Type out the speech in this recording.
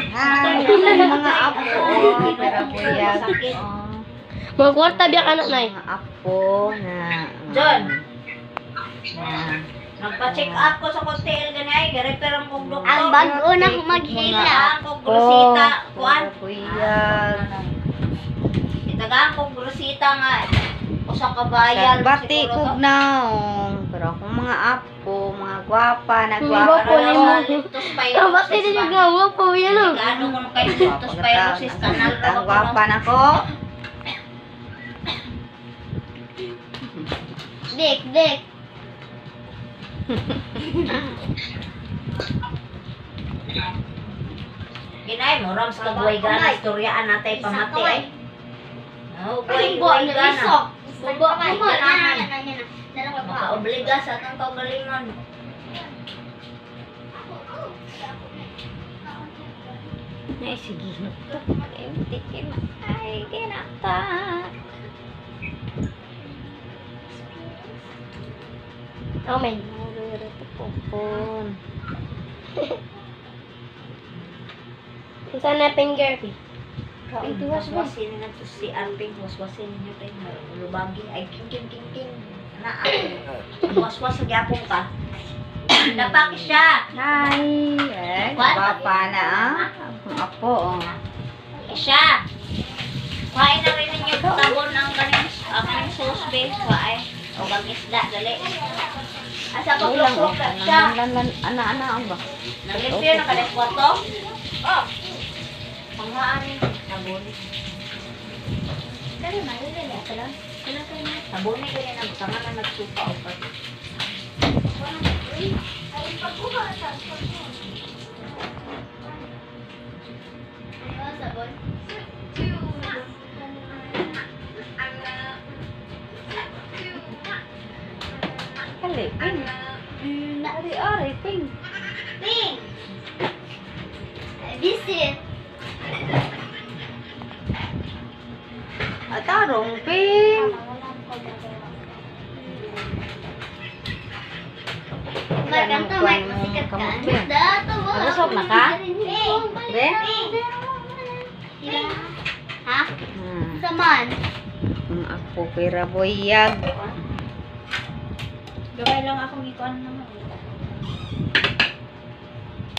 Hi, akong mga apo. Oh, pera buyag. Sakit. Oh, Mga kwarta biya ka na, Nay. mga apo na. John. Na. Nagpa-check up ko sa hotel ganay, girefer ang kong doktor. Ang bago na maghila. Ang kong grosita, kuan. Pera buyag. Itagaan kong grosita nga usa ka bayal. Bati siguro to. kog naong. Pero akong mga apo, mga gwapa, Mga nagwapa. gwapo Para ni mo. sa leptospirosis Bakit din ba? yung gawa po yan, oh. Gaano ko nung kay leptospirosis kanal Ang ra ba gwapa ko na ko. Dik, dik. Ginay mo rams ka buhay gana istoryaan natay Isang pamati kamay. ay. Oh, Ay, buhay bo, buhay na gana. iso. Bo, Ay, mo, na, ganahan. na, na, na. Dalawa pa. Makaobliga sa atong kaugalingon. Ay, sige. Ay, na. Ay, kinata. Amen. Pupon. Unsa na finger, Pi? Ay, tiwas ba? Waswasin na to si Arping, waswasin niyo tayo lubagi. Ay, king king king king. Na waswas sa gyapon ka. Napaki siya. Hi! Eh, gwapa na ah. Akong apo, oh. Siya. Kuhain na rin ninyo tabon ng kaning kaning sauce base. Kuhain. O kang isda, dali. Asa pa Uy lang, oh. plok siya. Lan, lan, ana, ana, ang ba? Naglimpyo na kaning kwarto. Oh. Panghaan ni nabuni. Dali, malili ako lang. Nabuni gani na butangan na nagsuka o pa. Ay, pagkuha sa sabon. Hali, ping. Ari, ari, ping. Ping! Visit. Atarong, ping. Markanto, Mark, masikat ka. Dato mo. Nabusog na ka? Be? Ha? Saman. Ang apo, pera buyag. Gawin lang akong ikuan naman.